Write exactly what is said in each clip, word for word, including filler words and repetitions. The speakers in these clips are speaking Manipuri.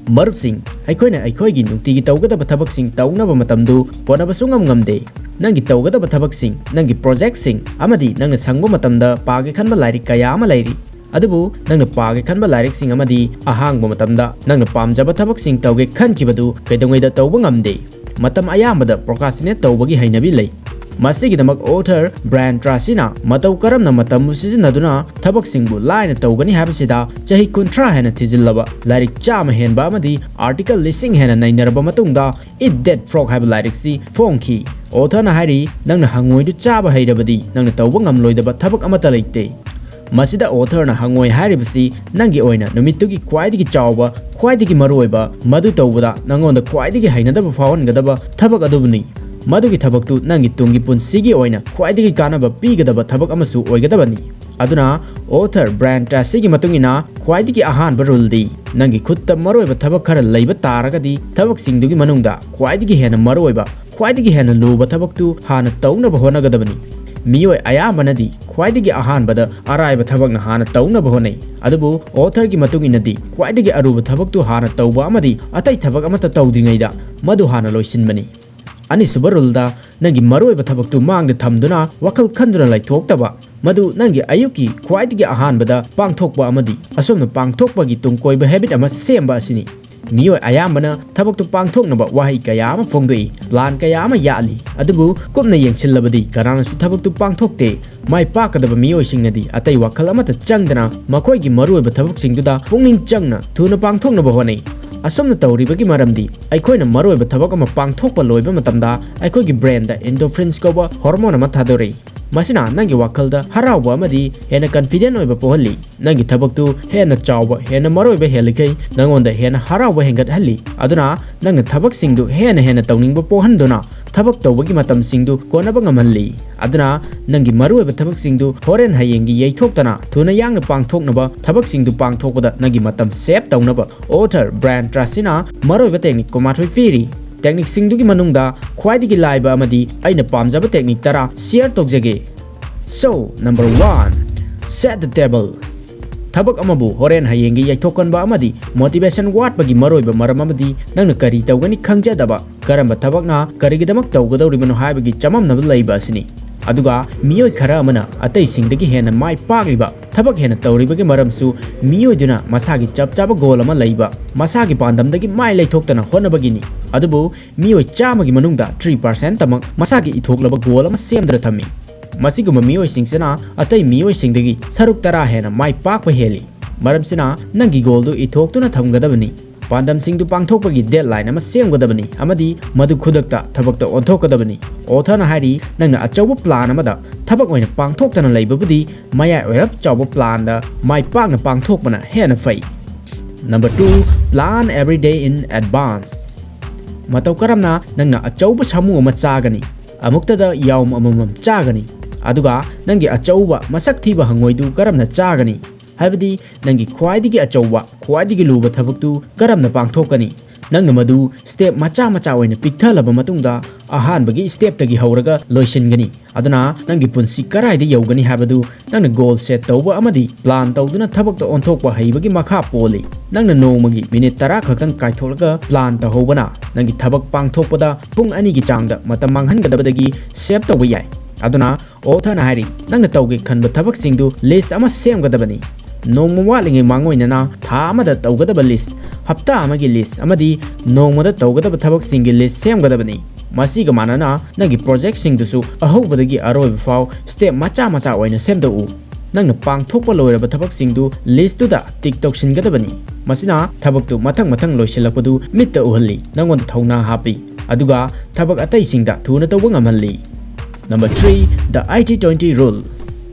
ꯃꯔꯨꯞꯁꯤꯡ, ꯑꯩꯈꯣꯏꯅ ꯑꯩꯈꯣꯏꯒꯤ ꯅꯨꯡꯇꯤꯒꯤ ꯇꯧꯒꯗꯕ ꯊꯕꯛꯁꯤꯡ ꯇꯧꯅꯕ ꯃꯇꯝꯗꯨ ꯀꯣꯟꯅꯕ ꯁꯨꯡꯉꯝ ꯉꯝꯗꯦ꯫ ꯅꯪꯒꯤ ꯇꯧꯒꯗꯕ ꯊꯕꯛꯁꯤꯡ, ꯅꯪꯒꯤ ꯄ꯭ꯔꯣꯖꯦꯛꯁꯤꯡ ꯑꯃꯗꯤ ꯅꯪꯅ ꯁꯪꯕ ꯃꯇꯝꯗ ꯄꯥꯒꯦ ꯈꯟꯕ ꯂꯥꯏꯔꯤꯛ ꯀꯌꯥ ꯑꯃ ꯂꯩꯔꯤ꯫ ꯑꯗꯨꯕꯨ ꯅꯪꯅ ꯄꯥꯒꯦ ꯈꯟꯕ ꯂꯥꯏꯔꯤꯛꯁꯤꯡ ꯑꯃꯗꯤ ꯑꯍꯥꯡꯕ ꯃꯇꯝꯗ ꯅꯪꯅ ꯄꯥꯝꯖꯕ ꯊꯕꯛꯁꯤꯡ ꯇꯧꯒꯦ ꯈꯟꯈꯤꯕꯗꯨ ꯀꯩꯗꯧꯉꯩꯗ ꯇꯧꯕ ꯉꯝꯗꯦ꯫ ꯃꯇꯝ ꯑꯌꯥꯝꯕꯗ procrastinate ꯇꯧꯕꯒꯤ ꯍꯩꯅꯕꯤ ꯂꯩ꯫ ꯃꯁꯤꯒꯤꯗꯃꯛ author Brian Tracyꯅ ꯃꯇꯧ ꯀꯔꯝꯅ ꯃꯇꯝꯕꯨ ꯁꯤꯖꯤꯟꯅꯗꯨꯅ ꯊꯕꯛꯁꯤꯡꯕꯨ ꯂꯥꯏꯅ ꯇꯧꯒꯅꯤ ꯍꯥꯏꯕꯁꯤꯗ ꯆꯍꯤ ꯀꯨꯟꯊ꯭ꯔꯥ ꯍꯦꯟꯅ ꯊꯤꯖꯤꯜꯂꯕ ꯂꯥꯏꯔꯤꯛ ꯆꯥꯝꯃ ꯍꯦꯟꯕ ꯑꯃꯗꯤ article ꯂꯤꯁꯤꯡ ꯍꯦꯟꯅ ꯅꯩꯅꯔꯕ ꯃꯇꯨꯡꯗ Eat That Frog ꯍꯥꯏꯕ ꯂꯥꯏꯔꯤꯛꯁꯤ ꯐꯣꯡꯈꯤ꯫ Authorꯅ ꯍꯥꯏꯔꯤ, "ꯅꯪꯅ ꯍꯪꯉꯣꯏꯗꯨ ꯆꯥꯕ ꯍꯩꯔꯕꯗꯤ ꯅꯪꯅ ꯇꯧꯕ ꯉꯝꯂꯣꯏꯗꯕ ꯊꯕꯛ ꯑꯃꯠꯇ ꯂꯩꯇꯦ"꯫ ꯃꯁꯤꯗ authorꯅ ꯍꯪꯉꯣꯏ ꯍꯥꯏꯔꯤꯕꯁꯤ ꯅꯪꯒꯤ ꯑꯣꯏꯅ ꯅꯨꯃꯤꯠꯇꯨꯒꯤ ꯈ꯭ꯋꯥꯏꯗꯒꯤ ꯆꯥꯎꯕ, ꯈ꯭ꯋꯥꯏꯗꯒꯤ ꯃꯔꯨꯑꯣꯏꯕ, ꯃꯗꯨ ꯇꯧꯕꯗ ꯅꯉꯣꯟꯗ ꯈ꯭ꯋꯥꯏꯗꯒꯤ ꯍꯩꯅꯗꯕ ꯐꯥꯎꯍꯟꯒꯗꯕ ꯊꯕꯛ ꯑꯗꯨꯕꯨꯅꯤ꯫ ꯃꯗꯨꯒꯤ ꯊꯕꯛꯇꯨ ꯅꯪꯒꯤ ꯇꯨꯡꯒꯤ ꯄꯨꯟꯁꯤꯒꯤ ꯑꯣꯏꯅ ꯈ꯭ꯋꯥꯏꯗꯒꯤ ꯀꯥꯟꯅꯕ ꯄꯤꯒꯗꯕ ꯊꯕꯛ ꯑꯃꯁꯨ ꯑꯣꯏꯒꯗꯕꯅꯤ꯫ ꯑꯗꯨꯅ author Brian Tracyꯒꯤ ꯃꯇꯨꯡ ꯏꯟꯅ ꯈ꯭ꯋꯥꯏꯗꯒꯤ ꯑꯍꯥꯟꯕ ruleꯗꯤ ꯅꯪꯒꯤ ꯈꯨꯠꯇ ꯃꯔꯨꯑꯣꯏꯕ ꯊꯕꯛ ꯈꯔ ꯂꯩꯕ ꯇꯥꯔꯒꯗꯤ ꯊꯕꯛꯁꯤꯡꯗꯨꯒꯤ ꯃꯅꯨꯡꯗ ꯈ꯭ꯋꯥꯏꯗꯒꯤ ꯍꯦꯟꯅ ꯃꯔꯨꯑꯣꯏꯕ, ꯈ꯭ꯋꯥꯏꯗꯒꯤ ꯍꯦꯟꯅ ꯂꯨꯕ ꯊꯕꯛꯇꯨ ꯍꯥꯟꯅ ꯇꯧꯅꯕ ꯍꯣꯠꯅꯒꯗꯕꯅꯤ꯫ ꯃꯤꯑꯣꯏ ꯑꯌꯥꯝꯕꯅꯗꯤ ꯈ꯭ꯋꯥꯏꯗꯒꯤ ꯑꯍꯥꯟꯕꯗ ꯑꯔꯥꯏꯕ ꯊꯕꯛꯅ ꯍꯥꯟꯅ ꯇꯧꯅꯕ ꯍꯣꯠꯅꯩ꯫ ꯑꯗꯨꯕꯨ authorꯒꯤ ꯃꯇꯨꯡ ꯏꯟꯅꯗꯤ ꯈ꯭ꯋꯥꯏꯗꯒꯤ ꯑꯔꯨꯕ ꯊꯕꯛꯇꯨ ꯍꯥꯟꯅ ꯇꯧꯕ ꯑꯃꯗꯤ ꯑꯇꯩ ꯊꯕꯛ ꯑꯃꯠꯇ ꯇꯧꯗ꯭ꯔꯤꯉꯩꯗ ꯃꯗꯨ ꯍꯥꯟꯅ ꯂꯣꯏꯁꯤꯟꯕꯅꯤ꯫ ꯑꯅꯤꯁꯨꯕ ruleꯗ ꯅꯪꯒꯤ ꯃꯔꯨꯑꯣꯏꯕ ꯊꯕꯛꯇꯨ ꯃꯥꯡꯗ ꯊꯝꯗꯨꯅ ꯋꯥꯈꯜ ꯈꯟꯗꯨꯅ ꯂꯩꯊꯣꯛꯇꯕ, ꯃꯗꯨ ꯅꯪꯒꯤ ꯑꯌꯨꯛꯀꯤ ꯈ꯭ꯋꯥꯏꯗꯒꯤ ꯑꯍꯥꯟꯕꯗ ꯄꯥꯡꯊꯣꯛꯄ ꯑꯃꯗꯤ ꯑꯁꯨꯝꯅ ꯄꯥꯡꯊꯣꯛꯄꯒꯤ ꯇꯨꯡꯀꯣꯏꯕ habit ꯑꯃ ꯁꯦꯝꯕ ꯑꯁꯤꯅꯤ꯫ ꯃꯤꯑꯣꯏ ꯑꯌꯥꯝꯕꯅ ꯊꯕꯛꯇꯨ ꯄꯥꯡꯊꯣꯛꯅꯕ ꯋꯥꯍꯩ ꯀꯌꯥ ꯑꯃ ꯐꯣꯡꯗꯣꯛꯏ, plan ꯀꯌꯥ ꯑꯃ ꯌꯥꯠꯂꯤ, ꯑꯗꯨꯕꯨ ꯀꯨꯞꯅ ꯌꯦꯡꯁꯤꯜꯂꯕꯗꯤ ꯀꯅꯥꯅꯁꯨ ꯊꯕꯛꯇꯨ ꯄꯥꯡꯊꯣꯛꯇꯦ꯫ ꯃꯥꯏ ꯄꯥꯛꯀꯗꯕ ꯃꯤꯑꯣꯏꯁꯤꯡꯅꯗꯤ ꯑꯇꯩ ꯋꯥꯈꯜ ꯑꯃꯠꯇ ꯆꯪꯗꯅ ꯃꯈꯣꯏꯒꯤ ꯃꯔꯨꯑꯣꯏꯕ ꯊꯕꯛꯁꯤꯡꯗꯨꯗ ꯄꯨꯛꯅꯤꯡ ꯆꯪꯅ ꯊꯨꯅ ꯄꯥꯡꯊꯣꯛꯅꯕ ꯍꯣꯠꯅꯩ꯫ ꯑꯁꯨꯝꯅ ꯇꯧꯔꯤꯕꯒꯤ ꯃꯔꯝꯗꯤ ꯑꯩꯈꯣꯏꯅ ꯃꯔꯨꯑꯣꯏꯕ ꯊꯕꯛ ꯑꯃ ꯄꯥꯡꯊꯣꯛꯄ ꯂꯣꯏꯕ ꯃꯇꯝꯗ ꯑꯩꯈꯣꯏꯒꯤ brainꯗ endorphins ꯀꯧꯕ hormone ꯑꯃ ꯊꯥꯗꯣꯔꯛꯏ꯫ ꯃꯁꯤꯅ ꯅꯪꯒꯤ ꯋꯥꯈꯜꯗ ꯍꯔꯥꯎꯕ ꯑꯃꯗꯤ ꯍꯦꯟꯅ confident ꯑꯣꯏꯕ ꯄꯣꯛꯍꯜꯂꯤ꯫ ꯅꯪꯒꯤ ꯊꯕꯛꯇꯨ ꯍꯦꯟꯅ ꯆꯥꯎꯕ, ꯍꯦꯟꯅ ꯃꯔꯨꯑꯣꯏꯕ ꯍꯦꯜꯂꯤꯈꯩ ꯅꯉꯣꯟꯗ ꯍꯦꯟꯅ ꯍꯔꯥꯎꯕ ꯍꯦꯟꯒꯠꯍꯜꯂꯤ꯫ ꯑꯗꯨꯅ ꯅꯪꯅ ꯊꯕꯛꯁꯤꯡꯗꯨ ꯍꯦꯟꯅ ꯍꯦꯟꯅ ꯇꯧꯅꯤꯡꯕ ꯄꯣꯛꯍꯟꯗꯨꯅ ꯊꯕꯛ ꯇꯧꯕꯒꯤ ꯃꯇꯝꯁꯤꯡꯗꯨ ꯀꯣꯟꯅꯕ ꯉꯝꯍꯜꯂꯤ꯫ ꯑꯗꯨꯅ ꯅꯪꯒꯤ ꯃꯔꯨꯑꯣꯏꯕ ꯊꯕꯛꯁꯤꯡꯗꯨ ꯍꯣꯔꯦꯟ ꯍꯌꯦꯡꯒꯤ ꯌꯩꯊꯣꯛꯇꯅ ꯊꯨꯅ ꯌꯥꯡꯅ ꯄꯥꯡꯊꯣꯛꯅꯕ ꯊꯕꯛꯁꯤꯡꯗꯨ ꯄꯥꯡꯊꯣꯛꯄꯗ ꯅꯪꯒꯤ ꯃꯇꯝ save ꯇꯧꯅꯕ author Brian Tracyꯅ ꯃꯔꯨꯑꯣꯏꯕ technique ꯀꯨꯟꯃꯥꯊꯣꯏ ꯄꯤꯔꯤ꯫ Techniqueꯁꯤꯡꯗꯨꯒꯤ ꯃꯅꯨꯡꯗ ꯈ꯭ꯋꯥꯏꯗꯒꯤ ꯂꯥꯏꯕ ꯑꯃꯗꯤ ꯑꯩꯅ ꯄꯥꯝꯖꯕ technique ꯇꯔꯥ share ꯇꯧꯖꯒꯦ꯫ So, number one, set the table꯫ ꯊꯕꯛ ꯑꯃꯕꯨ ꯍꯣꯔꯦꯟ ꯍꯌꯦꯡꯒꯤ ꯌꯩꯊꯣꯛꯀꯟꯕ ꯑꯃꯗꯤ motivation ꯋꯥꯠꯄꯒꯤ ꯃꯔꯨꯑꯣꯏꯕ ꯃꯔꯝ ꯑꯃꯗꯤ ꯅꯪꯅ ꯀꯔꯤ ꯇꯧꯒꯅꯤ ꯈꯪꯖꯗꯕ, ꯀꯔꯝꯕ ꯊꯕꯛꯅ ꯀꯔꯤꯒꯤꯗꯃꯛ ꯇꯧꯒꯗꯧꯔꯤꯕꯅꯣ ꯍꯥꯏꯕꯒꯤ ꯆꯃꯝꯅꯕ ꯂꯩꯕ ꯑꯁꯤꯅꯤ꯫ ꯑꯗꯨꯒ ꯃꯤꯑꯣꯏ ꯈꯔ ꯑꯃꯅ ꯑꯇꯩꯁꯤꯡꯗꯒꯤ ꯍꯦꯟꯅ ꯃꯥꯏ ꯄꯥꯛꯂꯤꯕ ꯊꯕꯛ ꯍꯦꯟꯅ ꯇꯧꯔꯤꯕꯒꯤ ꯃꯔꯝꯁꯨ ꯃꯤꯑꯣꯏꯗꯨꯅ ꯃꯁꯥꯒꯤ ꯆꯞ ꯆꯥꯕ goal ꯑꯃ ꯂꯩꯕ, ꯃꯁꯥꯒꯤ ꯄꯥꯟꯗꯝꯗꯒꯤ ꯃꯥꯏ ꯂꯩꯊꯣꯛꯇꯅ ꯍꯣꯠꯅꯕꯒꯤꯅꯤ꯫ ꯑꯗꯨꯕꯨ ꯃꯤꯑꯣꯏ ꯆꯥꯝꯃꯒꯤ ꯃꯅꯨꯡꯗ three percent ꯇꯃꯛ ꯃꯁꯥꯒꯤ ꯏꯊꯣꯛꯂꯕ goal ꯑꯃ ꯁꯦꯝꯗꯨꯅ ꯊꯝꯃꯤ꯫ ꯃꯁꯤꯒꯨꯝꯕ ꯃꯤꯑꯣꯏꯁꯤꯡꯁꯤꯅ ꯑꯇꯩ ꯃꯤꯑꯣꯏꯁꯤꯡꯗꯒꯤ ꯁꯔꯨꯛ ꯇꯔꯥ ꯍꯦꯟꯅ ꯃꯥꯏ ꯄꯥꯛꯄ ꯍꯦꯜꯂꯤ꯫ ꯃꯔꯝꯁꯤꯅ ꯅꯪꯒꯤ goalꯗꯨ ꯏꯊꯣꯛꯇꯨꯅ ꯊꯝꯒꯗꯕꯅꯤ꯫ ꯄꯥꯟꯗꯝꯁꯤꯡꯗꯨ ꯄꯥꯡꯊꯣꯛꯄꯒꯤ deadline ꯑꯃ ꯁꯦꯝꯒꯗꯕꯅꯤ ꯑꯃꯗꯤ ꯃꯗꯨ ꯈꯨꯗꯛꯇ ꯊꯕꯛꯇ ꯑꯣꯟꯊꯣꯛꯀꯗꯕꯅꯤ꯫ Authorꯅ ꯍꯥꯏꯔꯤ, ꯅꯪꯅ ꯑꯆꯧꯕ plan ꯑꯃꯗ ꯊꯕꯛ ꯑꯣꯏꯅ ꯄꯥꯡꯊꯣꯛꯇꯅ ꯂꯩꯕꯕꯨꯗꯤ ꯃꯌꯥꯏ ꯑꯣꯏꯔꯞ ꯆꯥꯎꯕ planꯗ ꯃꯥꯏ ꯄꯥꯛꯅ ꯄꯥꯡꯊꯣꯛꯄꯅ ꯍꯦꯟꯅ ꯐꯩ꯫ Number two, plan every day in advance꯫ ꯃꯇꯧ ꯀꯔꯝꯅ ꯅꯪꯅ ꯑꯆꯧꯕ ꯁꯥꯃꯨ ꯑꯃ ꯆꯥꯒꯅꯤ? ꯑꯃꯨꯛꯇꯗ ꯌꯥꯎꯝ ꯑꯃꯃꯝ ꯆꯥꯒꯅꯤ꯫ ꯑꯗꯨꯒ ꯅꯪꯒꯤ ꯑꯆꯧꯕ ꯃꯁꯛ ꯊꯤꯕ ꯍꯪꯉꯣꯏꯗꯨ ꯀꯔꯝꯅ ꯆꯥꯒꯅꯤ? ꯍꯥꯏꯕꯗꯤ ꯅꯪꯒꯤ ꯈ꯭ꯋꯥꯏꯗꯒꯤ ꯑꯆꯧꯕ, ꯈ꯭ꯋꯥꯏꯗꯒꯤ ꯂꯨꯕ ꯊꯕꯛꯇꯨ ꯀꯔꯝꯅ ꯄꯥꯡꯊꯣꯛꯀꯅꯤ? ꯅꯪꯅ ꯃꯗꯨ step ꯃꯆꯥ ꯃꯆꯥ ꯑꯣꯏꯅ ꯄꯤꯛꯊꯜꯂꯕ ꯃꯇꯨꯡꯗ ꯑꯍꯥꯟꯕꯒꯤ stepꯇꯒꯤ ꯍꯧꯔꯒ ꯂꯣꯏꯁꯤꯟꯒꯅꯤ꯫ ꯑꯗꯨꯅ ꯅꯪꯒꯤ ꯄꯨꯟꯁꯤ ꯀꯔꯥꯏꯗ ꯌꯧꯒꯅꯤ ꯍꯥꯏꯕꯗꯨ ꯅꯪꯅ goal set ꯇꯧꯕ ꯑꯃꯗꯤ plan ꯇꯧꯗꯨꯅ ꯊꯕꯛꯇ ꯑꯣꯟꯊꯣꯛꯄ ꯍꯩꯕꯒꯤ ꯃꯈꯥ ꯄꯣꯜꯂꯤ꯫ ꯅꯪꯅ ꯅꯣꯡꯃꯒꯤ minute ꯇꯔꯥ ꯈꯛꯇꯪ ꯀꯥꯏꯊꯣꯛꯂꯒ plan ꯇꯧꯍꯧꯕꯅ ꯅꯪꯒꯤ ꯊꯕꯛ ꯄꯥꯡꯊꯣꯛꯄꯗ ꯄꯨꯡ ꯑꯅꯤꯒꯤ ꯆꯥꯡꯗ ꯃꯇꯝ ꯃꯥꯡꯍꯟꯒꯗꯕꯗꯒꯤ save ꯇꯧꯕ ꯌꯥꯏ꯫ ꯑꯗꯨꯅ Authorꯅ ꯍꯥꯏꯔꯤ, ꯅꯪꯅ ꯇꯧꯒꯦ ꯈꯟꯕ ꯊꯕꯛꯁꯤꯡꯗꯨ list ꯑꯃ ꯁꯦꯝꯒꯗꯕꯅꯤ꯫ ꯅꯣꯡꯃ ꯋꯥꯠꯂꯤꯉꯩ ꯃꯥꯡꯑꯣꯏꯅꯅ ꯊꯥ ꯑꯃꯗ ꯇꯧꯒꯗꯕ list, ꯍꯞꯇꯥ ꯑꯃꯒꯤ list ꯑꯃꯗꯤ ꯅꯣꯡꯃꯗ ꯇꯧꯒꯗꯕ ꯊꯕꯛꯁꯤꯡꯒꯤ list ꯁꯦꯝꯒꯗꯕꯅꯤ꯫ ꯃꯁꯤꯒ ꯃꯥꯟꯅꯅ ꯅꯪꯒꯤ projectꯁꯤꯡꯗꯨꯁꯨ ꯑꯍꯧꯕꯗꯒꯤ ꯑꯔꯣꯏꯕ ꯐꯥꯎ step ꯃꯆꯥ ꯃꯆꯥ ꯑꯣꯏꯅ ꯁꯦꯝꯗꯣꯛꯎ꯫ ꯅꯪꯅ ꯄꯥꯡꯊꯣꯛꯄ ꯂꯣꯏꯔꯕ ꯊꯕꯛꯁꯤꯡꯗꯨ listꯇꯨꯗ tick ꯇꯧꯁꯤꯟꯒꯗꯕꯅꯤ꯫ ꯃꯁꯤꯅ ꯊꯕꯛꯇꯨ ꯃꯊꯪ ꯃꯊꯪ ꯂꯣꯏꯁꯤꯜꯂꯛꯄꯗꯨ ꯃꯤꯠꯇ ꯎꯍꯜꯂꯤ, ꯅꯪꯉꯣꯟꯗ ꯊꯧꯅꯥ ꯍꯥꯞꯄꯤ, ꯑꯗꯨꯒ ꯊꯕꯛ ꯑꯇꯩꯁꯤꯡꯗ ꯊꯨꯅ ꯇꯧꯕ ꯉꯝꯍꯜꯂꯤ꯫ Number three, the eighty twenty rule꯫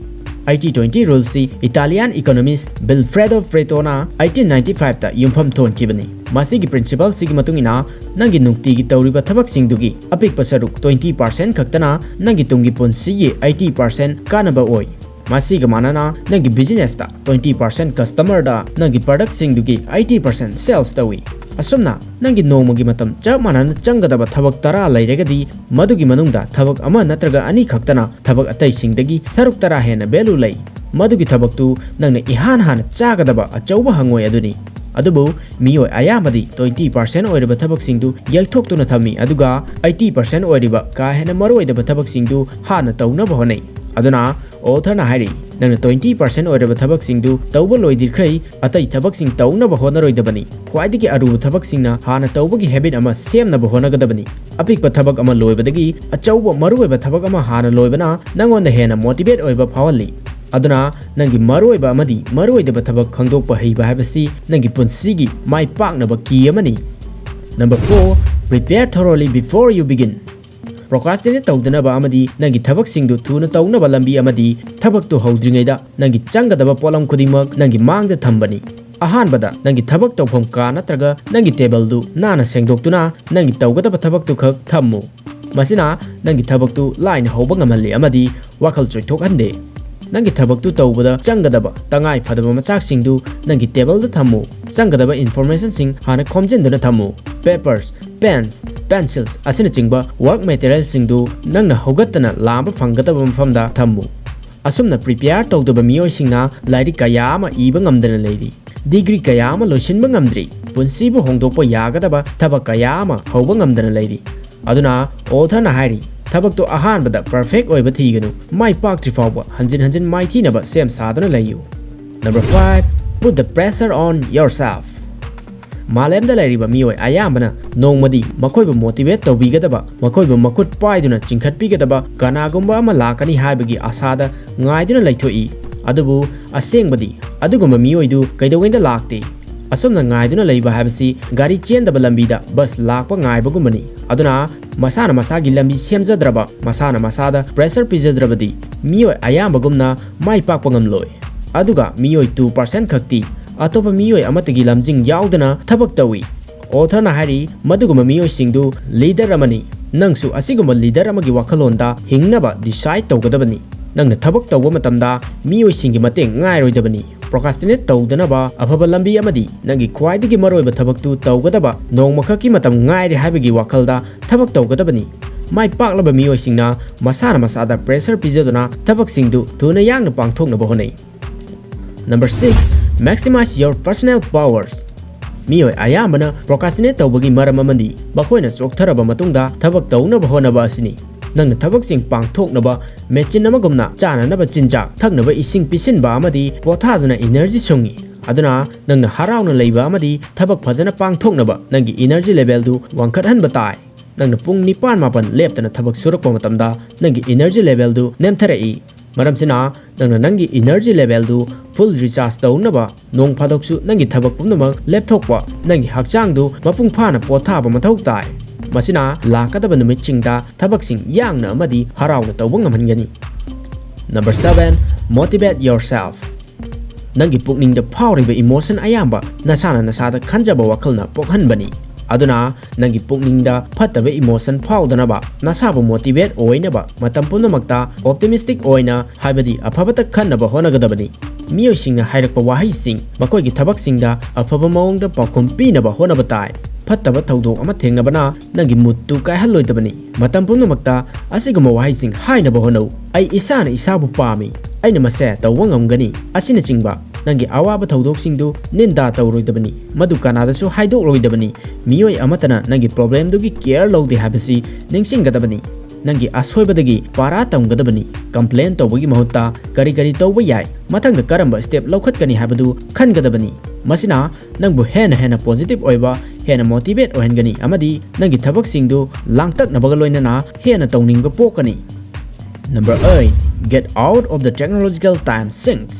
Eighty twenty ruleꯁꯤ Italian economist Vilfredo Paretona eighteen ninety fiveꯇ ꯌꯨꯝꯐꯝ ꯊꯣꯟꯈꯤꯕꯅꯤ꯫ ꯃꯁꯤꯒꯤ principleꯁꯤꯒꯤ ꯃꯇꯨꯡ ꯏꯟꯅ, ꯅꯪꯒꯤ ꯅꯨꯡꯇꯤꯒꯤ ꯇꯧꯔꯤꯕ ꯊꯕꯛꯁꯤꯡꯗꯨꯒꯤ ꯑꯄꯤꯛꯄ ꯁꯔꯨꯛ twenty percent ꯈꯛꯇꯅ ꯅꯪꯒꯤ ꯇꯨꯡꯒꯤ ꯄꯨꯟꯁꯤꯒꯤ eighty percent ꯀꯥꯟꯅꯕ ꯑꯣꯏ꯫ ꯃꯁꯤꯒ ꯃꯥꯟꯅꯅ, ꯅꯪꯒꯤ businessꯇ twenty percent customerꯗ ꯅꯪꯒꯤ productꯁꯤꯡꯗꯨꯒꯤ eighty percent sales ꯇꯧꯏ꯫ ꯑꯁꯨꯝꯅ, ꯅꯪꯒꯤ ꯅꯣꯡꯃꯒꯤ ꯃꯇꯝ ꯆꯞ ꯃꯥꯟꯅꯅ ꯆꯪꯒꯗꯕ ꯊꯕꯛ ꯇꯔꯥ ꯂꯩꯔꯒꯗꯤ, ꯃꯗꯨꯒꯤ ꯃꯅꯨꯡꯗ ꯊꯕꯛ ꯑꯃ ꯅꯠꯇ꯭ꯔꯒ ꯑꯅꯤ ꯈꯛꯇꯅ ꯊꯕꯛ ꯑꯇꯩꯁꯤꯡꯗꯒꯤ ꯁꯔꯨꯛ ꯇꯔꯥ ꯍꯦꯟꯅ value ꯂꯩ꯫ ꯃꯗꯨꯒꯤ ꯊꯕꯛꯇꯨ ꯅꯪꯅ ꯏꯍꯥꯟ ꯍꯥꯟꯅ ꯆꯥꯒꯗꯕ ꯑꯆꯧꯕ ꯍꯪꯉꯣꯏ ꯑꯗꯨꯅꯤ꯫ ꯑꯗꯨꯕꯨ ꯃꯤꯑꯣꯏ ꯑꯌꯥꯝꯕꯗꯤ twenty percent ꯑꯣꯏꯔꯕ ꯊꯕꯛꯁꯤꯡꯗꯨ ꯌꯩꯊꯣꯛꯇꯨꯅ ꯊꯝꯃꯤ, ꯑꯗꯨꯒ eighty percent ꯑꯣꯏꯔꯤꯕ ꯀꯥ ꯍꯦꯟꯅ ꯃꯔꯨꯑꯣꯏꯗꯕ ꯊꯕꯛꯁꯤꯡꯗꯨ ꯍꯥꯟꯅ ꯇꯧꯅꯕ ꯍꯣꯠꯅꯩ꯫ ꯑꯗꯨꯅ authorꯅ ꯍꯥꯏꯔꯤ, ꯅꯪꯅ twenty percent ꯑꯣꯏꯔꯕ ꯊꯕꯛꯁꯤꯡꯗꯨ ꯇꯧꯕ ꯂꯣꯏꯗ꯭ꯔꯤꯈꯩ ꯑꯇꯩ ꯊꯕꯛꯁꯤꯡ ꯇꯧꯅꯕ ꯍꯣꯠꯅꯔꯣꯏꯗꯕꯅꯤ꯫ ꯈ꯭ꯋꯥꯏꯗꯒꯤ ꯑꯔꯨꯕ ꯊꯕꯛꯁꯤꯡꯅ ꯍꯥꯟꯅ ꯇꯧꯕꯒꯤ habit ꯑꯃ ꯁꯦꯝꯅꯕ ꯍꯣꯠꯅꯒꯗꯕꯅꯤ꯫ ꯑꯄꯤꯛꯄ ꯊꯕꯛ ꯑꯃ ꯂꯣꯏꯕꯗꯒꯤ ꯑꯆꯧꯕ ꯃꯔꯨꯑꯣꯏꯕ ꯊꯕꯛ ꯑꯃ ꯍꯥꯟꯅ ꯂꯣꯏꯕꯅ ꯅꯉꯣꯟꯗ ꯍꯦꯟꯅ motivate ꯑꯣꯏꯕ ꯐꯥꯎꯍꯜꯂꯤ꯫ ꯑꯗꯨꯅ ꯅꯪꯒꯤ ꯃꯔꯨꯑꯣꯏꯕ ꯑꯃꯗꯤ ꯃꯔꯨꯑꯣꯏꯗꯕ ꯊꯕꯛ ꯈꯪꯗꯣꯛꯄ ꯍꯩꯕ ꯍꯥꯏꯕꯁꯤ ꯅꯪꯒꯤ ꯄꯨꯟꯁꯤꯒꯤ ꯃꯥꯏ ꯄꯥꯛꯅꯕ key ꯑꯃꯅꯤ꯫ Number four, prepare thoroughly before you begin. Procrastinate ꯇꯧꯗꯅꯕ ꯑꯃꯗꯤ ꯅꯪꯒꯤ ꯊꯕꯛꯁꯤꯡꯗꯨ ꯊꯨꯅ ꯇꯧꯅꯕ ꯂꯝꯕꯤ ꯑꯃꯗꯤ ꯊꯕꯛꯇꯨ ꯍꯧꯗ꯭ꯔꯤꯉꯩꯗ ꯅꯪꯒꯤ ꯆꯪꯒꯗꯕ ꯄꯣꯠꯂꯝ ꯈꯨꯗꯤꯡꯃꯛ ꯅꯪꯒꯤ ꯃꯥꯡꯗ ꯊꯝꯕꯅꯤ꯫ ꯑꯍꯥꯟꯕꯗ ꯅꯪꯒꯤ ꯊꯕꯛ ꯇꯧꯐꯝ ꯀꯥ ꯅꯠꯇ꯭ꯔꯒ ꯅꯪꯒꯤ tableꯗꯨ ꯅꯥꯟꯅ ꯁꯦꯡꯗꯣꯛꯇꯨꯅ ꯅꯪꯒꯤ ꯇꯧꯒꯗꯕ ꯊꯕꯛꯇꯨ ꯈꯛ ꯊꯝꯃꯨ꯫ ꯃꯁꯤꯅ ꯅꯪꯒꯤ ꯊꯕꯛꯇꯨ ꯂꯥꯏꯅ ꯍꯧꯕ ꯉꯝꯍꯜꯂꯤ ꯑꯃꯗꯤ ꯋꯥꯈꯜ ꯆꯣꯏꯊꯣꯛꯍꯟꯗꯦ꯫ ꯅꯪꯒꯤ ꯊꯕꯛꯇꯨ ꯇꯧꯕꯗ ꯆꯪꯒꯗꯕ ꯇꯉꯥꯏ ꯐꯗꯕ ꯃꯆꯥꯛꯁꯤꯡꯗꯨ ꯅꯪꯒꯤ tableꯗ ꯊꯝꯃꯨ꯫ ꯆꯪꯒꯗꯕ informationꯁꯤꯡ ꯍꯥꯟꯅ ꯈꯣꯝꯖꯤꯟꯗꯨꯅ ꯊꯝꯃꯨ꯫ Papers, pens, pencils ꯑꯁꯤꯅꯆꯤꯡꯕ work materialꯁꯤꯡꯗꯨ ꯅꯪꯅ ꯍꯧꯒꯠꯇꯅ ꯂꯥꯝꯕ ꯐꯪꯒꯗꯕ ꯃꯐꯝꯗ ꯊꯝꯃꯨ꯫ ꯑꯁꯨꯝꯅ prepare ꯇꯧꯗꯕ ꯃꯤꯑꯣꯏꯁꯤꯡꯅ ꯂꯥꯏꯔꯤꯛ ꯀꯌꯥ ꯑꯃ ꯏꯕ ꯉꯝꯗꯅ ꯂꯩꯔꯤ꯫ Degree ꯀꯌꯥ ꯑꯃ ꯂꯣꯏꯁꯤꯟꯕ ꯉꯝꯗ꯭ꯔꯤ꯫ ꯄꯨꯟꯁꯤꯕꯨ ꯍꯣꯡꯗꯣꯛꯄ ꯌꯥꯒꯗꯕ ꯊꯕꯛ ꯀꯌꯥ ꯑꯃ ꯍꯧꯕ ꯉꯝꯗꯅ ꯂꯩꯔꯤ꯫ ꯑꯗꯨꯅ authorꯅ ꯍꯥꯏꯔꯤ, ꯊꯕꯛꯇꯨ ꯑꯍꯥꯟꯕꯗ perfect ꯑꯣꯏꯕ ꯊꯤꯒꯅꯨ, ꯃꯥꯏ ꯄꯥꯛꯇ꯭ꯔꯤ ꯐꯥꯎꯕ ꯍꯟꯖꯤꯟ ꯍꯟꯖꯤꯟ ꯃꯥꯏꯊꯤꯅꯕ ꯁꯦꯝ ꯁꯥꯗꯨꯅ ꯂꯩꯌꯨ꯫ Number five, put the pressure on yourself. ꯃꯥꯂꯦꯝꯗ ꯂꯩꯔꯤꯕ ꯃꯤꯑꯣꯏ ꯑꯌꯥꯝꯕꯅ ꯅꯣꯡꯃꯗꯤ ꯃꯈꯣꯏꯕꯨ motivate ꯇꯧꯕꯤꯒꯗꯕ, ꯃꯈꯣꯏꯕꯨ ꯃꯈꯨꯠ ꯄꯥꯏꯗꯨꯅ ꯆꯤꯡꯈꯠꯄꯤꯒꯗꯕ ꯀꯅꯥꯒꯨꯝꯕ ꯑꯃ ꯂꯥꯛꯀꯅꯤ ꯍꯥꯏꯕꯒꯤ ꯑꯁꯥꯗ ꯉꯥꯏꯗꯨꯅ ꯂꯩꯊꯣꯛꯏ꯫ ꯑꯗꯨꯕꯨ ꯑꯁꯦꯡꯕꯗꯤ ꯑꯗꯨꯒꯨꯝꯕ ꯃꯤꯑꯣꯏꯗꯨ ꯀꯩꯗꯧꯉꯩꯗ ꯂꯥꯛꯇꯦ꯫ ꯑꯁꯨꯝꯅ ꯉꯥꯏꯗꯨꯅ ꯂꯩꯕ ꯍꯥꯏꯕꯁꯤ ꯒꯥꯔꯤ ꯆꯦꯟꯗꯕ ꯂꯝꯕꯤꯗ bus ꯂꯥꯛꯄ ꯉꯥꯏꯕꯒꯨꯝꯕꯅꯤ꯫ ꯑꯗꯨꯅ ꯃꯁꯥꯅ ꯃꯁꯥꯒꯤ ꯂꯝꯕꯤ ꯁꯦꯝꯖꯗ꯭ꯔꯕ, ꯃꯁꯥꯅ ꯃꯁꯥꯗ pressure ꯄꯤꯖꯗ꯭ꯔꯕꯗꯤ ꯃꯤꯑꯣꯏ ꯑꯌꯥꯝꯕꯒꯨꯝꯅ ꯃꯥꯏ ꯄꯥꯛꯄ ꯉꯝꯂꯣꯏ꯫ ꯑꯗꯨꯒ ꯃꯤꯑꯣꯏ two percent ꯈꯛꯇꯤ ꯑꯇꯣꯞꯄ ꯃꯤꯑꯣꯏ ꯑꯃꯠꯇꯒꯤ ꯂꯝꯖꯤꯡ ꯌꯥꯎꯗꯅ ꯊꯕꯛ ꯇꯧꯏ꯫ Authorꯅ ꯍꯥꯏꯔꯤ, ꯃꯗꯨꯒꯨꯝꯕ ꯃꯤꯑꯣꯏꯁꯤꯡꯗꯨ leader ꯑꯃꯅꯤ꯫ ꯅꯪꯁꯨ ꯑꯁꯤꯒꯨꯝꯕ leader ꯑꯃꯒꯤ ꯋꯥꯈꯜꯂꯣꯟꯗ ꯍꯤꯡꯅꯕ decide ꯇꯧꯒꯗꯕꯅꯤ꯫ ꯅꯪꯅ ꯊꯕꯛ ꯇꯧꯕ ꯃꯇꯝꯗ ꯃꯤꯑꯣꯏꯁꯤꯡꯒꯤ ꯃꯇꯦꯡ ꯉꯥꯏꯔꯣꯏꯗꯕꯅꯤ꯫ Procrastinate ꯇꯧꯗꯅꯕ ꯑꯐꯕ ꯂꯝꯕꯤ ꯑꯃꯗꯤ ꯅꯪꯒꯤ ꯈ꯭ꯋꯥꯏꯗꯒꯤ ꯃꯔꯨꯑꯣꯏꯕ ꯊꯕꯛꯇꯨ ꯇꯧꯒꯗꯕ ꯅꯣꯡꯃꯈꯛꯀꯤ ꯃꯇꯝ ꯉꯥꯏꯔꯦ ꯍꯥꯏꯕꯒꯤ ꯋꯥꯈꯜꯗ ꯊꯕꯛ ꯇꯧꯒꯗꯕꯅꯤ꯫ ꯃꯥꯏ ꯄꯥꯛꯂꯕ ꯃꯤꯑꯣꯏꯁꯤꯡꯅ ꯃꯁꯥꯅ ꯃꯁꯥꯗ pressure ꯄꯤꯖꯗꯨꯅ ꯊꯕꯛꯁꯤꯡꯗꯨ ꯊꯨꯅ ꯌꯥꯡꯅ ꯄꯥꯡꯊꯣꯛꯅꯕ ꯍꯣꯠꯅꯩ꯫ Number six, maximize your personal powers. ꯃꯤꯑꯣꯏ ꯑꯌꯥꯝꯕꯅ procrastinate ꯇꯧꯕꯒꯤ ꯃꯔꯝ ꯑꯃꯗꯤ ꯃꯈꯣꯏꯅ ꯆꯣꯛꯊꯔꯕ ꯃꯇꯨꯡꯗ ꯊꯕꯛ ꯇꯧꯅꯕ ꯍꯣꯠꯅꯕ ꯑꯁꯤꯅꯤ꯫ ꯅꯪꯅ ꯊꯕꯛꯁꯤꯡ ꯄꯥꯡꯊꯣꯛꯅꯕ machine ꯑꯃꯒꯨꯝꯅ ꯆꯥꯅꯅꯕ ꯆꯤꯟꯖꯥꯛ, ꯊꯛꯅꯕ ꯏꯁꯤꯡ ꯄꯤꯁꯤꯟꯕ ꯑꯃꯗꯤ ꯄꯣꯊꯥꯗꯨꯅ energy ꯁꯨꯡꯏ꯫ ꯑꯗꯨꯅ ꯅꯪꯅ ꯍꯔꯥꯎꯅ ꯂꯩꯕ ꯑꯃꯗꯤ ꯊꯕꯛ ꯐꯖꯅ ꯄꯥꯡꯊꯣꯛꯅꯕ ꯅꯪꯒꯤ energy levelꯗꯨ ꯋꯥꯡꯈꯠꯍꯟꯕ ꯇꯥꯏ꯫ ꯅꯪꯅ ꯄꯨꯡ ꯅꯤꯄꯥꯟ ꯃꯥꯄꯟ ꯂꯦꯞꯇꯅ ꯊꯕꯛ ꯁꯨꯔꯛꯄ ꯃꯇꯝꯗ ꯅꯪꯒꯤ energy levelꯗꯨ ꯅꯦꯝꯊꯔꯛꯏ꯫ ꯃꯔꯝꯁꯤꯅ ꯅꯪꯅ ꯅꯪꯒꯤ energy levelꯗꯨ full recharge ꯇꯧꯅꯕ ꯅꯣꯡ ꯐꯥꯗꯣꯛꯁꯨ ꯅꯪꯒꯤ ꯊꯕꯛ ꯄꯨꯝꯅꯃꯛ ꯂꯦꯞꯊꯣꯛꯄ, ꯅꯪꯒꯤ ꯍꯛꯆꯥꯡꯗꯨ ꯃꯄꯨꯡ ꯐꯥꯅ ꯄꯣꯊꯥꯕ ꯃꯊꯧ ꯇꯥꯏ꯫ ꯃꯁꯤꯅ ꯂꯥꯛꯀꯗꯕ ꯅꯨꯃꯤꯠꯁꯤꯡꯗ ꯊꯕꯛꯁꯤꯡ ꯌꯥꯡꯅ ꯑꯃꯗꯤ ꯍꯔꯥꯎꯅ ꯇꯧꯕ ꯉꯝꯍꯟꯒꯅꯤ꯫ Number seven, motivate yourself. ꯅꯪꯒꯤ ꯄꯨꯛꯅꯤꯡꯗ ꯐꯥꯎꯔꯤꯕ emotion ꯑꯌꯥꯝꯕ ꯅꯁꯥꯅ ꯅꯁꯥꯗ ꯈꯟꯖꯕ ꯋꯥꯈꯜꯅ ꯄꯣꯛꯍꯟꯕꯅꯤ꯫ ꯑꯗꯨꯅ ꯅꯪꯒꯤ ꯄꯨꯛꯅꯤꯡꯗ ꯐꯠꯇꯕ emotion ꯐꯥꯎꯗꯅꯕ, ꯅꯁꯥꯕꯨ motivate ꯑꯣꯏꯅꯕ ꯃꯇꯝ ꯄꯨꯝꯅꯃꯛꯇ optimistic ꯑꯣꯏꯅ, ꯍꯥꯏꯕꯗꯤ ꯑꯐꯕꯇ ꯈꯟꯅꯕ ꯍꯣꯠꯅꯒꯗꯕꯅꯤ꯫ ꯃꯤꯑꯣꯏꯁꯤꯡꯅ ꯍꯥꯏꯔꯛꯄ ꯋꯥꯍꯩꯁꯤꯡ, ꯃꯈꯣꯏꯒꯤ ꯊꯕꯛꯁꯤꯡꯗ ꯑꯐꯕ ꯃꯑꯣꯡꯗ ꯄꯥꯎꯈꯨꯝ ꯄꯤꯅꯕ ꯍꯣꯠꯅꯕ ꯇꯥꯏ꯫ ꯐꯠꯇꯕ ꯊꯧꯗꯣꯛ ꯑꯃ ꯊꯦꯡꯅꯕꯅ ꯅꯪꯒꯤ moodꯇꯨ ꯀꯥꯏꯍꯜꯂꯣꯏꯗꯕꯅꯤ꯫ ꯃꯇꯝ ꯄꯨꯝꯅꯃꯛꯇ ꯑꯁꯤꯒꯨꯝꯕ ꯋꯥꯍꯩꯁꯤꯡ ꯍꯥꯏꯅꯕ ꯍꯣꯠꯅꯧ: "ꯑꯩ ꯏꯁꯥꯅ ꯏꯁꯥꯕꯨ ꯄꯥꯝꯃꯤ꯫ ꯑꯩꯅ ꯃꯁꯦ ꯇꯧꯕ ꯉꯝꯒꯅꯤ" ꯑꯁꯤꯅꯆꯤꯡꯕ꯫ ꯅꯪꯒꯤ ꯑꯋꯥꯕ ꯊꯧꯗꯣꯛꯁꯤꯡꯗꯨ ꯅꯤꯟꯗꯥ ꯇꯧꯔꯣꯏꯗꯕꯅꯤ꯫ ꯃꯗꯨ ꯀꯅꯥꯗꯁꯨ ꯍꯥꯏꯗꯣꯛꯂꯣꯏꯗꯕꯅꯤ꯫ ꯃꯤꯑꯣꯏ ꯑꯃꯠꯇꯅ ꯅꯪꯒꯤ problemꯗꯨꯒꯤ care ꯂꯧꯗꯦ ꯍꯥꯏꯕꯁꯤ ꯅꯤꯡꯁꯤꯡꯒꯗꯕꯅꯤ꯫ ꯅꯪꯒꯤ ꯑꯁꯣꯏꯕꯗꯒꯤ ꯄꯥꯔꯥ ꯇꯝꯒꯗꯕꯅꯤ꯫ Complain ꯇꯧꯕꯒꯤ ꯃꯍꯨꯠꯇ ꯀꯔꯤ ꯀꯔꯤ ꯇꯧꯕ ꯌꯥꯏ, ꯃꯊꯪꯗ ꯀꯔꯝꯕ step ꯂꯧꯈꯠꯀꯅꯤ ꯍꯥꯏꯕꯗꯨ ꯈꯟꯒꯗꯕꯅꯤ꯫ ꯃꯁꯤꯅ ꯅꯪꯕꯨ ꯍꯦꯟꯅ ꯍꯦꯟꯅ positive ꯑꯣꯏꯕ, ꯍꯦꯟꯅ motivate ꯑꯣꯏꯍꯟꯒꯅꯤ ꯑꯃꯗꯤ ꯅꯪꯒꯤ ꯊꯕꯛꯁꯤꯡꯗꯨ ꯂꯥꯡꯇꯛꯅꯕꯒ ꯂꯣꯏꯅꯅ ꯍꯦꯟꯅ ꯇꯧꯅꯤꯡꯕ ꯄꯣꯛꯀꯅꯤ꯫ Number eight, get out of the technological time sinks.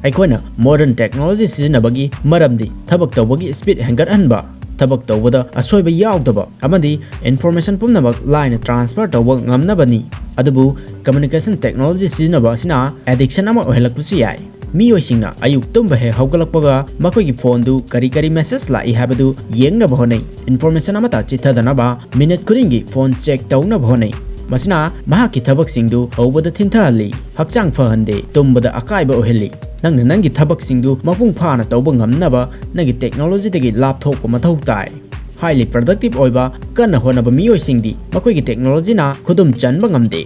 ꯑꯩꯈꯣꯏꯅ modern technology ꯁꯤꯖꯤꯟꯅꯕꯒꯤ ꯃꯔꯝꯗꯤ ꯊꯕꯛ ꯇꯧꯕꯒꯤ speed ꯍꯦꯟꯒꯠꯍꯟꯕ, ꯊꯕꯛ ꯇꯧꯕꯗ ꯑꯁꯣꯏꯕ ꯌꯥꯎꯗꯕ ꯑꯃꯗꯤ information ꯄꯨꯝꯅꯃꯛ ꯂꯥꯏꯅ transfer ꯇꯧꯕ ꯉꯝꯅꯕꯅꯤ꯫ ꯑꯗꯨꯕꯨ communication technology ꯁꯤꯖꯤꯟꯅꯕ ꯑꯁꯤꯅ addiction ꯑꯃ ꯑꯣꯏꯍꯜꯂꯛꯄꯁꯨ ꯌꯥꯏ꯫ ꯃꯤꯑꯣꯏꯁꯤꯡꯅ ꯑꯌꯨꯛ ꯇꯨꯝꯕ ꯍꯦꯛ ꯍꯧꯒꯠꯂꯛꯄꯒ ꯃꯈꯣꯏꯒꯤ phoneꯗꯨ ꯀꯔꯤ ꯀꯔꯤ message ꯂꯥꯛꯏ ꯍꯥꯏꯕꯗꯨ ꯌꯦꯡꯅꯕ ꯍꯣꯠꯅꯩ꯫ Information ꯑꯃꯠꯇ ꯆꯤꯠꯊꯗꯅꯕ minute ꯈꯨꯗꯤꯡꯒꯤ phone check ꯇꯧꯅꯕ ꯍꯣꯠꯅꯩ꯫ ꯃꯁꯤꯅ ꯃꯍꯥꯛꯀꯤ ꯊꯕꯛꯁꯤꯡꯗꯨ ꯍꯧꯕꯗ ꯊꯤꯟꯊꯍꯜꯂꯤ, ꯍꯛꯆꯥꯡ ꯐꯍꯟꯗꯦ, ꯇꯨꯝꯕꯗ ꯑꯀꯥꯏꯕ ꯑꯣꯏꯍꯜꯂꯤ꯫ ꯅꯪꯅ ꯅꯪꯒꯤ ꯊꯕꯛꯁꯤꯡꯗꯨ ꯃꯄꯨꯡ ꯐꯥꯅ ꯇꯧꯕ ꯉꯝꯅꯕ ꯅꯪꯒꯤ technologyꯗꯒꯤ ꯂꯥꯞꯊꯣꯛꯄ ꯃꯊꯧ ꯇꯥꯏ꯫ Highly productive ꯑꯣꯏꯕ, ꯀꯟꯅ ꯍꯣꯠꯅꯕ ꯃꯤꯑꯣꯏꯁꯤꯡꯗꯤ ꯃꯈꯣꯏꯒꯤ technologyꯅ ꯈꯨꯗꯨꯝ ꯆꯟꯕ ꯉꯝꯗꯦ꯫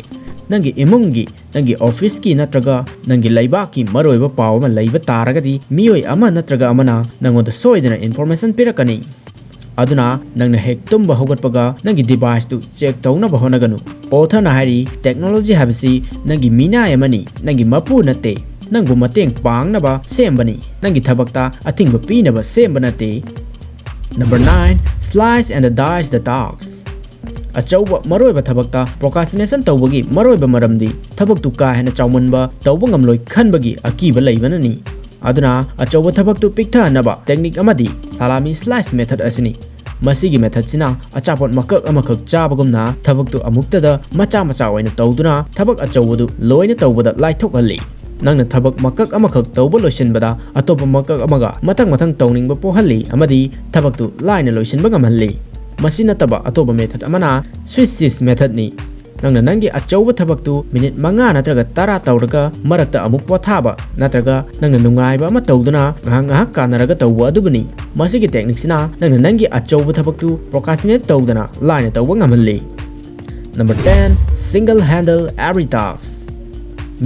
ꯅꯪꯒꯤ ꯏꯃꯨꯡꯒꯤ, ꯅꯪꯒꯤ officeꯀꯤ ꯅꯠꯇ꯭ꯔꯒ ꯅꯪꯒꯤ ꯂꯩꯕꯥꯛꯀꯤ ꯃꯔꯨꯑꯣꯏꯕ ꯄꯥꯎ ꯑꯃ ꯂꯩꯕ ꯇꯥꯔꯒꯗꯤ, ꯃꯤꯑꯣꯏ ꯑꯃ ꯅꯠꯇ꯭ꯔꯒ ꯑꯃꯅ ꯅꯪꯉꯣꯟꯗ ꯁꯣꯏꯗꯅ information ꯄꯤꯔꯛꯀꯅꯤ꯫ ꯑꯗꯨꯅ ꯅꯪꯅ ꯍꯦꯛ ꯇꯨꯝꯕ ꯍꯧꯒꯠꯄꯒ ꯅꯪꯒꯤ deviceꯇꯨ check ꯇꯧꯅꯕ ꯍꯣꯠꯅꯒꯅꯨ꯫ Authorꯅ ꯍꯥꯏꯔꯤ, technology ꯍꯥꯏꯕꯁꯤ ꯅꯪꯒꯤ ꯃꯤꯅꯥꯏ ꯑꯃꯅꯤ, ꯅꯪꯒꯤ ꯃꯄꯨ ꯅꯠꯇꯦ꯫ ꯅꯪꯕꯨ ꯃꯇꯦꯡ ꯄꯥꯡꯅꯕ ꯁꯦꯝꯕꯅꯤ, ꯅꯪꯒꯤ ꯊꯕꯛꯇ ꯑꯊꯤꯡꯕ ꯄꯤꯅꯕ ꯁꯦꯝꯕ ꯅꯠꯇꯦ꯫ Number nine, slice and dice the tasks. ꯑꯆꯧꯕ ꯃꯔꯨꯑꯣꯏꯕ ꯊꯕꯛꯇ procrastination ꯇꯧꯕꯒꯤ ꯃꯔꯨꯑꯣꯏꯕ ꯃꯔꯝꯗꯤ ꯊꯕꯛꯇꯨ ꯀꯥ ꯍꯦꯟꯅ ꯆꯥꯎꯃꯟꯕ, ꯇꯧꯕ ꯉꯝꯂꯣꯏ ꯈꯟꯕꯒꯤ ꯑꯀꯤꯕ ꯂꯩꯕꯅꯅꯤ꯫ ꯑꯗꯨꯅ ꯑꯆꯧꯕ ꯊꯕꯛꯇꯨ ꯄꯤꯛꯊꯍꯟꯅꯕ technique ꯑꯃꯗꯤ salami slice method ꯑꯁꯤꯅꯤ꯫ ꯃꯁꯤꯒꯤ methodꯁꯤꯅ ꯑꯆꯥꯄꯣꯠ ꯃꯀꯛ ꯑꯃꯈꯛ ꯆꯥꯕꯒꯨꯝꯅ ꯊꯕꯛꯇꯨ ꯑꯃꯨꯛꯇꯗ ꯃꯆꯥ ꯃꯆꯥ ꯑꯣꯏꯅ ꯇꯧꯗꯨꯅ ꯊꯕꯛ ꯑꯆꯧꯕꯗꯨ ꯂꯣꯏꯅ ꯇꯧꯕꯗ ꯂꯥꯏꯊꯣꯛꯍꯜꯂꯤ꯫ ꯅꯪꯅ ꯊꯕꯛ ꯃꯀꯛ ꯑꯃꯈꯛ ꯇꯧꯕ ꯂꯣꯏꯁꯤꯟꯕꯗ ꯑꯇꯣꯞꯄ ꯃꯀꯛ ꯑꯃꯒ ꯃꯊꯪ ꯃꯊꯪ ꯇꯧꯅꯤꯡꯕ ꯄꯣꯛꯍꯜꯂꯤ ꯑꯃꯗꯤ ꯊꯕꯛꯇꯨ ꯂꯥꯏꯅ ꯂꯣꯏꯁꯤꯟꯕ ꯉꯝꯍꯜꯂꯤ꯫ ꯃꯁꯤ ꯅꯠꯇꯕ ꯑꯇꯣꯞꯄ method ꯑꯃꯅ Swiss cheese methodꯅꯤ꯫ ꯅꯪꯅ ꯅꯪꯒꯤ ꯑꯆꯧꯕ ꯊꯕꯛꯇꯨ minute ꯃꯉꯥ ꯅꯠꯇ꯭ꯔꯒ ꯇꯔꯥ ꯇꯧꯔꯒ ꯃꯔꯛꯇ ꯑꯃꯨꯛ ꯄꯣꯊꯥꯕ ꯅꯠꯇ꯭ꯔꯒ ꯅꯪꯅ ꯅꯨꯡꯉꯥꯏꯕ ꯑꯃ ꯇꯧꯗꯨꯅ ꯉꯥꯏꯍꯥꯛ ꯉꯥꯏꯍꯥꯛ ꯀꯥꯟꯅꯔꯒ ꯇꯧꯕ ꯑꯗꯨꯕꯨꯅꯤ꯫ ꯃꯁꯤꯒꯤ techniqueꯁꯤꯅ ꯅꯪꯅ ꯅꯪꯒꯤ ꯑꯆꯧꯕ ꯊꯕꯛꯇꯨ procrastinate ꯇꯧꯗꯅ ꯂꯥꯏꯅ ꯇꯧꯕ ꯉꯝꯍꯜꯂꯤ꯫ Number ten, single handle every task.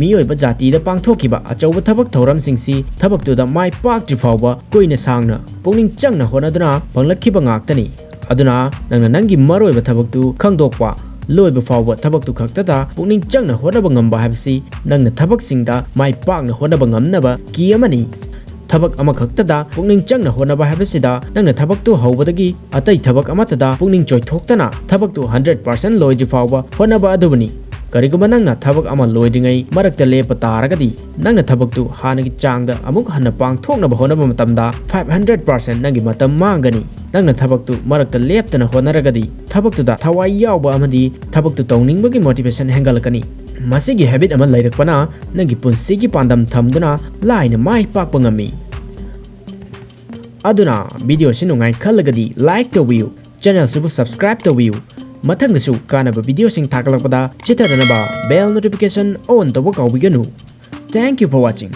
ꯃꯤꯑꯣꯏꯕ ꯖꯥꯇꯤꯗ ꯄꯥꯡꯊꯣꯛꯈꯤꯕ ꯑꯆꯧꯕ ꯊꯕꯛ ꯊꯧꯔꯝꯁꯤꯡꯁꯤ ꯊꯕꯛꯇꯨꯗ ꯃꯥꯏ ꯄꯥꯛꯇ꯭ꯔꯤ ꯐꯥꯎꯕ ꯀꯨꯏꯅ ꯁꯥꯡꯅ ꯄꯨꯛꯅꯤꯡ ꯆꯪꯅ ꯍꯣꯠꯅꯗꯨꯅ ꯐꯪꯂꯛꯈꯤꯕ ꯉꯥꯛꯇꯅꯤ꯫ ꯑꯗꯨꯅ ꯅꯪꯅ ꯅꯪꯒꯤ ꯃꯔꯨꯑꯣꯏꯕ ꯊꯕꯛꯇꯨ ꯈꯪꯗꯣꯛꯄ, ꯂꯣꯏꯕ ꯐꯥꯎꯕ ꯊꯕꯛꯇꯨ ꯈꯛꯇꯗ ꯄꯨꯛꯅꯤꯡ ꯆꯪꯅ ꯍꯣꯠꯅꯕ ꯉꯝꯕ ꯍꯥꯏꯕꯁꯤ ꯅꯪꯅ ꯊꯕꯛꯁꯤꯡꯗ ꯃꯥꯏ ꯄꯥꯛꯅ ꯍꯣꯠꯅꯕ ꯉꯝꯅꯕ key ꯑꯃꯅꯤ꯫ ꯊꯕꯛ ꯑꯃꯈꯛꯇꯗ ꯄꯨꯛꯅꯤꯡ ꯆꯪꯅ ꯍꯣꯠꯅꯕ ꯍꯥꯏꯕꯁꯤꯗ ꯅꯪꯅ ꯊꯕꯛꯇꯨ ꯍꯧꯕꯗꯒꯤ ꯑꯇꯩ ꯊꯕꯛ ꯑꯃꯠꯇꯗ ꯄꯨꯛꯅꯤꯡ ꯆꯣꯏꯊꯣꯛꯇꯅ ꯊꯕꯛꯇꯨ hundred percent ꯂꯣꯏꯗ꯭ꯔꯤ ꯐꯥꯎꯕ ꯍꯣꯠꯅꯕ ꯑꯗꯨꯕꯨꯅꯤ꯫ ꯀꯔꯤꯒꯨꯝꯕ ꯅꯪꯅ ꯊꯕꯛ ꯑꯃ ꯂꯣꯏꯗ꯭ꯔꯤꯉꯩ ꯃꯔꯛꯇ ꯂꯦꯞꯄ ꯇꯥꯔꯒꯗꯤ, ꯅꯪꯅ ꯊꯕꯛꯇꯨ ꯍꯥꯟꯅꯒꯤ ꯆꯥꯡꯗ ꯑꯃꯨꯛ ꯍꯟꯅ ꯄꯥꯡꯊꯣꯛꯅꯕ ꯍꯣꯠꯅꯕ ꯃꯇꯝꯗ five hundred percent ꯅꯪꯒꯤ ꯃꯇꯝ ꯃꯥꯡꯒꯅꯤ꯫ ꯅꯪꯅ ꯊꯕꯛꯇꯨ ꯃꯔꯛꯇ ꯂꯦꯞꯇꯅ ꯍꯣꯠꯅꯔꯒꯗꯤ, ꯊꯕꯛꯇꯨꯗ ꯊꯋꯥꯏ ꯌꯥꯎꯕ ꯑꯃꯗꯤ ꯊꯕꯛꯇꯨ ꯇꯧꯅꯤꯡꯕꯒꯤ motivation ꯍꯦꯟꯒꯠꯂꯛꯀꯅꯤ꯫ ꯃꯁꯤꯒꯤ habit ꯑꯃ ꯂꯩꯔꯛꯄꯅ ꯅꯪꯒꯤ ꯄꯨꯟꯁꯤꯒꯤ ꯄꯥꯟꯗꯝ ꯊꯝꯗꯨꯅ ꯂꯥꯏꯅ ꯃꯥꯏ ꯄꯥꯛꯄ ꯉꯝꯃꯤ꯫ ꯑꯗꯨꯅ video ꯑꯁꯤ ꯅꯨꯡꯉꯥꯏ ꯈꯜꯂꯒꯗꯤ like ꯇꯧꯕꯤꯌꯨ, channel ꯑꯁꯤꯕꯨ subscribe ꯇꯧꯕꯤꯌꯨ꯫ ꯃꯊꯪꯗꯁꯨ ꯀꯥꯟꯅꯕ video ꯁꯤꯡ ꯊꯥꯒꯠꯂꯛꯄꯗ ꯆꯤꯊꯗꯅꯕ bell notification on ꯇꯧꯕ ꯀꯥꯎꯕꯤꯒꯅꯨ꯫ Thank you for watching.